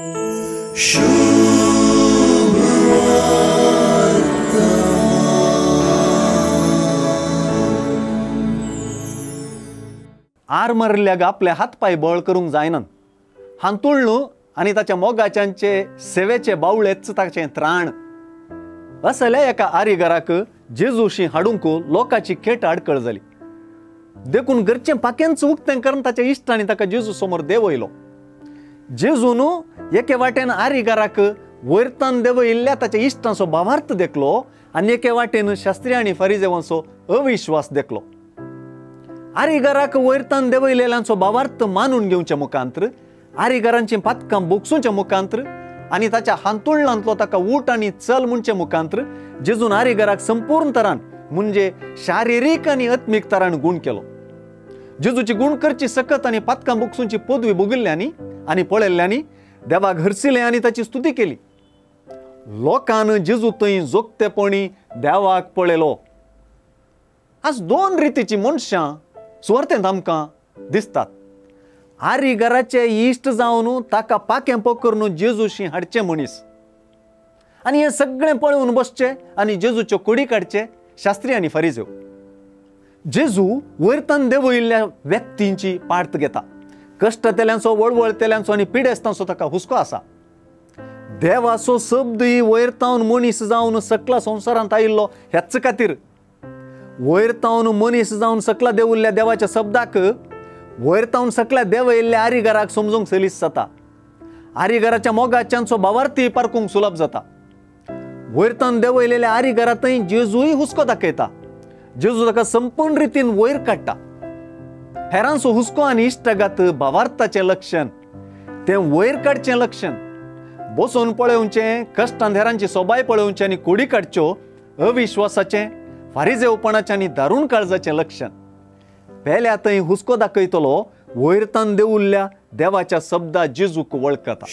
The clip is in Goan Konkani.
आर मारिल्ल्याक आपले हातपाय बळ करूंक जायना। हांतुळ्ळू आनी ताच्या मोगाच्यांचे सेवेचे बावळेच ताचें त्राण। असल्या एका आरीगराक जेजूशी हाडूंक लोकांची खेट आडकळ जाली। देखून घरचें पाक्यांच उक्तें करून ताच्या इश्टांनी ताका जेजू समोर देंवयलो। जेजून एके वाटेन आरीगराक वयरतान देंवयिल्ल्या ताच्या इश्टांचो भावार्थ देखलो आनी एके वाटेन शास्त्री आनी फरिजेवांचो अविश्वास देखलो। आरीगराक वयरतान देंवयलेल्यांचो भावार्थ मानून घेवच्या मुखांत्र, आरीगरांची पातकां बोगसूच्या मुखांत्र आनी ताच्या हांतुळणांतलो ताका ऊट आनी चल म्हणचे मुखांत्र जेजून आरीगराक संपूर्ण तरान म्हणजे शारिरीक आनी आत्मीक तरान गूण केलो। जेजूची गूण करची सकत आनी पातकां बोगसूची पदवी भोगिल्ल्यांनी आनी पळयल्ल्यांनी देवाक हरसिलें आनी ताची स्तुती केली। लोकान जेजू थंय जोगतेपणी देवाक पळयलो। आज दोन रितीची मनशां सुवार्थेंत आमकां दिसतात। आरीगराचे इश्ट जावन ताका पाकें पकरून जेजूशी हाडचे मनीस आनी हें सगळें पळोवन बसचे आनी जेजूच्यो कोडी काडचे शास्त्री आनी फरिजेव। जेजू वयरतान देंवयिल्ल्या व्यक्तींची पार्त घेता। कश्टतेल्यांचो, वळवळतेल्यांचो आनी पिडेस्तांचो ताका हुस्को आसा। देवाचो शब्द वयरतावन मनीस जावन सकला संवसारांत आयिल्लो ह्याच खातीर वयरतावन मनीस जावन सकला देवुल्ल्या देवाच्या शब्दाक वयरतावन सकल्या देवयिल्ल्या आरीगराक समजूंक सलीस जाता। आरीगराच्या मोगाच्यांचो भावार्थी पारकूंक सुलभ जाता। वयरतावन देवयलेल्या आरीगरांतय जेजूय हुस्को दाखयता। जेजू ताका संपूर्ण रितीन वयर काडटा। हेरांचो हुस्को आनी इश्टागात भावार्थाचें लक्षण, तें वयर काडचें लक्षण। बसून पळोवचें, कश्टान हेरांची सोबाय पळोवचें आनी कोडी काडच्यो अविश्वासाचें, फारिजेवपणाचें आनी दारूण काळजाचें लक्षण। पेल्या थंय हुस्को दाखयतलो वयरतान देवुल्ल्या देवाच्या शब्दा जेजूक वळखता।